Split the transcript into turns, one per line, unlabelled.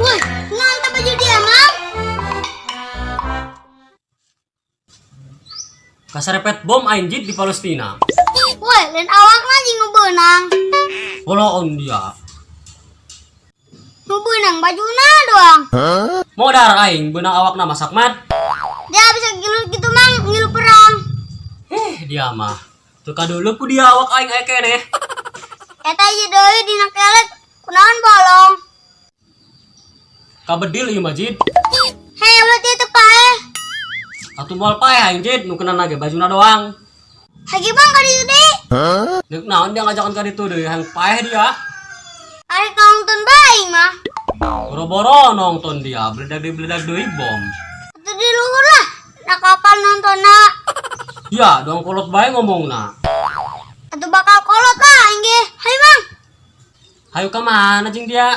Woi, naon teh baju dia, Mang?
Kasarepet bom aing, Jid, di Palestina.
Woi, lain awakna jeung nu beunang.
Boloon dia.
Nu beunang bajuna doang.
Modar aing beunang awakna masak mat.
Dia bisa ngilu gitu, Mang, ngilu perang.
Eh, dia mah. Tuh kadulu ku dia awak aing aya keneh.
Eta ieu deui dina kelek kunaon bolong.
Kabedil ieu mah, Jid.
Hei, ulah teu teu paeh.
Atuh moal paeh aing, Jid, nu kena ge bajuna doang.
Hagi Bang ka ditu deui.
Deuk naon dia ngajakan ka ditu deui, hayang paeh dia.
Ari nonton bae aing mah.
Boro-boro nonton dia, beledag deui beledag deui bom.
Atuh di luhur lah. Na kapan nontonna?
Ya, doang kolot bae ngomongna.
Atuh bakal kolot lah aing ge. Hayu, Bang.
Hayu ka mana jeung dia?